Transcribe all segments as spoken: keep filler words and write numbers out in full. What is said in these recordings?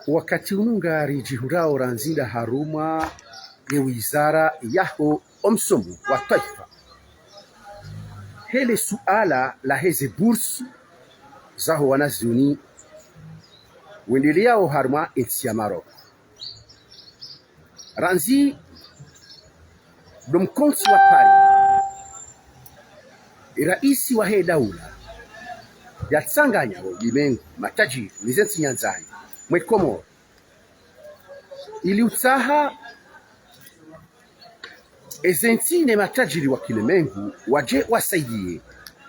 Wakati unu ngaridjihundrao randzi nda harumwa ye wizara yaho omsomo wa twaifa, hele suala laheze bourse zaho wanazioni wendeleao harumwa entsi ya Maroc. Randzi ndo mkontsi wa Paris, raisi wahe daula yatsanganya wo limengu, matajiri, neze ntsi nyandzani mwe Komori, ili utsaha eze ntsi ne matajiri wa kilimengu wadje wasaidiye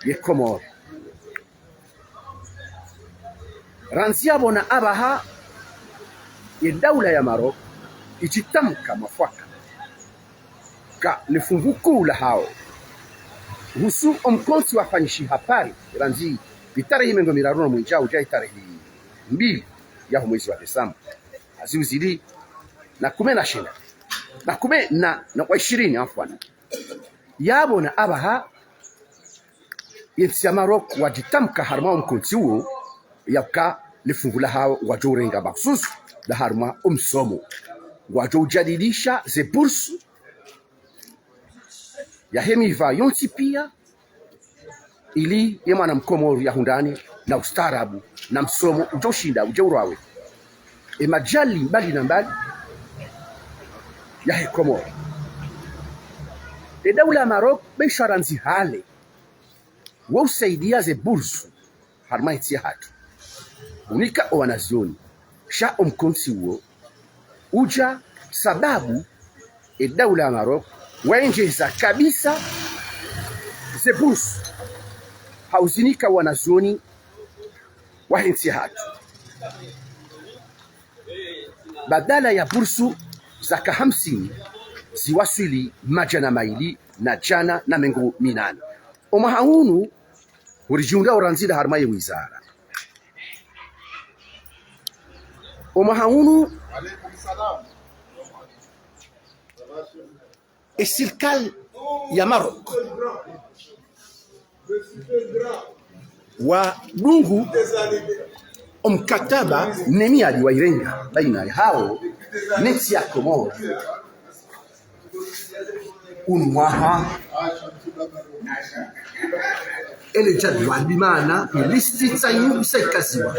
ye Komori. Randzi yapvo na apvaha, ye daula ya Maroc idjitamka mwafaka ka le funvu kuu lahawo uhusu omkontsi wafanyishiha Paris, randzi itarehi mengo miraru na mwedja udja itarehi mbili yaho mwezi wa Desamba, haziwu zili na kume na shenda, na kume na, na wa ishirini, afwan. Yapvo na apvaha, yentsi ya Maroc wadjitamka harumwa omkontsi uwo, yauka le funvu lahawo ngwadjo urenga mahususu la harumwa omsomo, ngwadjo ujadidisha ze bourse yahe miva yontsi pia, ili ye mwana mkomori yahundrane na ustaarabu na msomo udjo ushinda udje urwawe e majali mbali na mbali yahe Komori. E daula ya Maroc be isha randzi hale wo usaidia ze bourse harumwa entsi yahatru, unika owanazioni. Sha omkontsi uwo udja sababu e daula ya Maroc waendjeza kabisa ze bourse ha uzinika wanazioni wahe ntsi yahatru. Badala ya bourse zaka hamsini, ziwaswili madjana mayili na djana na mengo minane. Omwaha unu, huridjihundrao randzi nda harumwa ye wizara. Omwaha unu, e sirikali ya Maroc wadungu omkataba ne miadi wayirenga baina yahawo ne ntsi ya Komori. Unu mwaha, ele jadwali, bi maana ye listi tsayinu isa ikaziwa.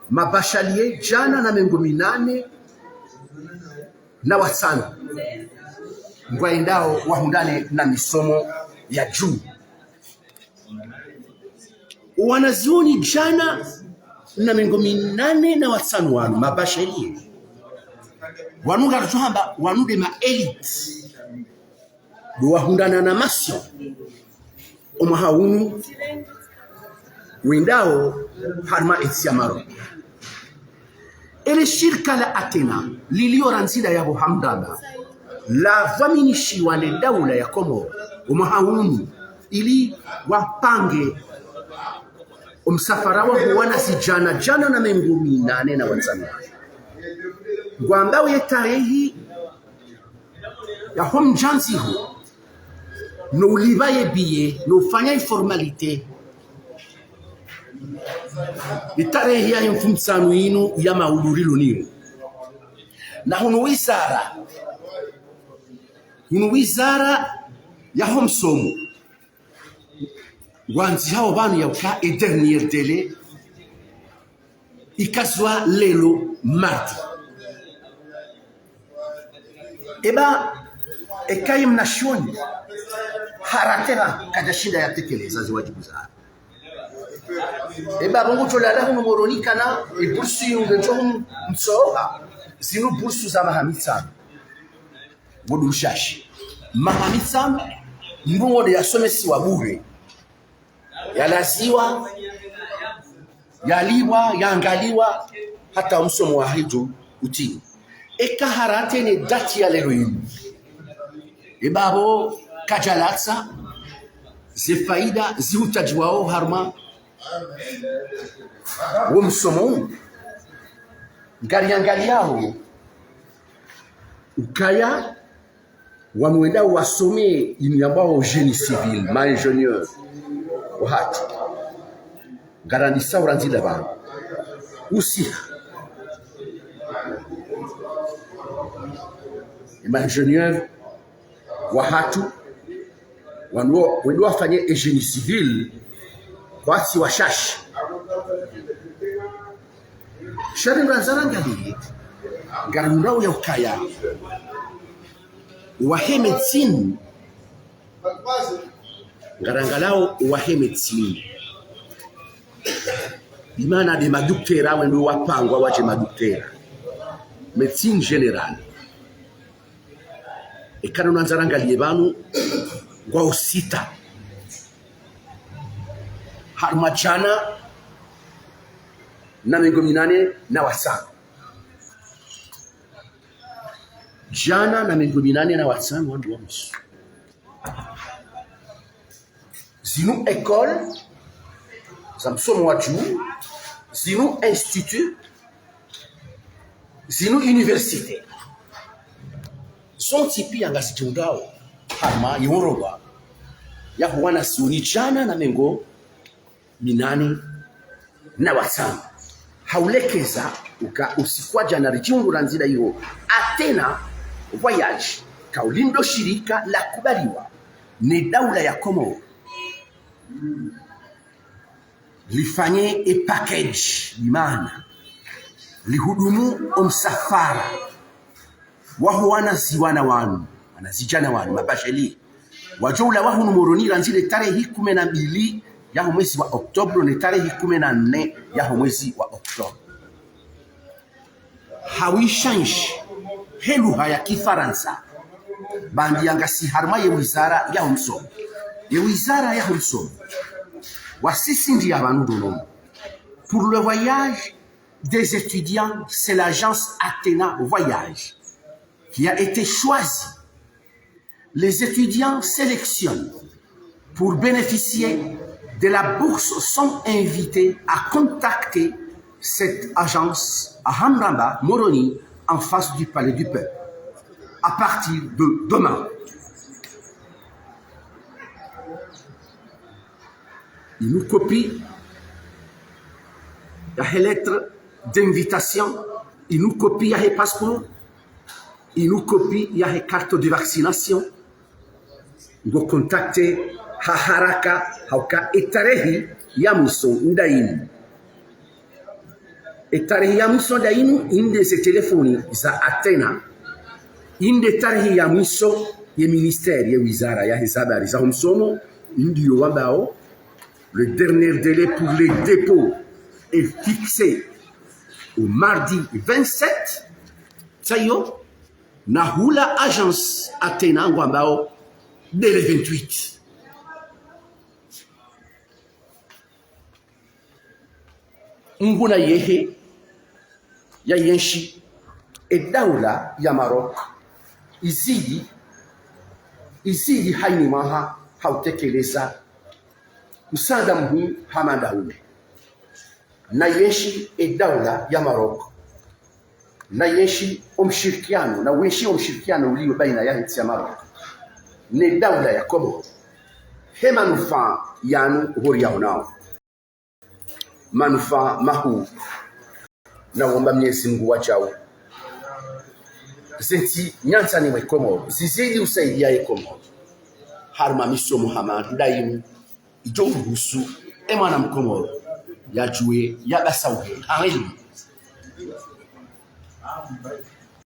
Mabachelier djana na mengo minane na watsanu ngwaendao wahundrane na misomo ya juu. Wanazioni djana na mengo minane na watsanu wanu, mabachelier. Wanu ngaridjo hamba wanu nde ma élite. Ndo wahundrana na mention omwaha unu wendao harumwa entsi ya Maroc. Ele shirika la Atena lilio randzi nda yapvo hamdamba, ladhwaminishiwa ne daula ya Komori omwaha unu ili wapange omsafara waho wanazidjana djana na mengo minane na watsanu. Ngwambao ye tarehi yaho mdjandziho, no ulipva ye billet, no ufanya ye formalité, itarehi yahe mfumotsanu yinu ya maulurilo niyo. Na hunu wizara, hunu wizara yaho msomo, ngwandzihao pvanu yauka e dernier délai ikazwa lelo mardi. Eba, eka ye mnashioni harate pvanu kadjashinda yatekeleza ze wadjibu zahe. Eba, pvo ngutolala hunu Moroni kana e bourse yinu ngedjo hum-, mtsoha, zinu bourse za maha mitsanu. Ngodjo ushashi. Maha mitsanu, mndru ngodjo yasomesiwa bure. Yalaziwa, yalipvwa, yaangaliwa, hata omsomo wahe udjo utini. Eka harate ne dati ya lelo yinu, eba pvo kadjalatsa ze faida zihutadjiwao harumwa wo msomo unu. Ngariangaliyao ukaya wanu wendao wasome inu yambwao génie civil, ma ingénieur wahatru. Ngarandisa urandzi nda pvanu. Usiha. Ema ingénieur wahatru, wanu wendo wafanye e génie civil, kwatsi washashi. Sha ri ngarandzao rangaliye, ngarandzao ya ukaya wahe médecine, ngarangalao wahe médecine. Bimaana nde maduktera wendo wapangwa waje maduktera. Médecine générale. Eka ngarandzao rangaliye pvanu ngwao sita. Harumwa djana na mengo minane na watsanu. Djana na mengo minane na watsanu wandru wa mwiso. Zinu école za msomo wa juu, zinu institut, zinu université. Zontsi pia ngazidjundao harumwa ye orodha ya hu wanazioni djana na mengo minane na watsanu. Haulekeza uka usiku wa djana ridjihundru randzi ndayiho Athena Voyage, kaulindo shirika lakubaliwa ne daula ya Komoro lifanye e package, bimaana lihudumu o msafara waho wanaziwana wanu, wanazidjana wanu, mabachelier. Wadjo ulawa hunu Moroni randzi le tarehi kume na mbili yaho mwezi wa octobre ne tarehi kume na nne yaho mwezi wa octobre. Hawishanshi he lugha ya kifaransa, bandi yangasi harumwa ye wizara yaho msomo. Ye wizara yaho msomo wasisindi ya pvanu ndo nono: pour le voyage des étudiants, c'est l'agence Athena Voyage qui a été choisie. Les étudiants sélectionnés pour bénéficier de la bourse sont invités à contacter cette agence à Hamramba, Moroni, en face du Palais du Peuple, à partir de demain. Inu copie yahe lettre d'invitation, inu copie yahe passeport, inu copie yahe carte de vaccination. Ngo contacter ha haraka, hauka e tarehi ya mwiso ndayinu. E tarehi ya mwiso ndayinu, inde ze telefoni za Athena, inde tarehi ya mwiso ye ministère, ye wizara yahe ze habari zaho msomo, ndiyo wambao: le dernier délai pour les dépôts est fixé au mardi vingt-sept. Tsayo, na hula agence Athena ngwambao délai vingt-huit. Nguna yehe ya yenshi e daula ya Maroc izidi, izidi hayini mwaha hautekeleza msaada muhimu hama ndahule. Na yenshi e daula ya Maroc, na yenshi o mshirikiano, na wenshi o mshirikiano uliyo baina yahe ntsi ya Maroc ne daula ya Komoro, he manufaa yanu hori yaonao. Manufaa mahuu. Na womba Mwenyezi Mungu wajau ze ntsi nyandzani mwe Komoro zizidi usaidia ye Komoro harumwa misomo hama ndayinu, idjo uruhusu e mwana Mkomoro yajue yabasauhe ha elimu.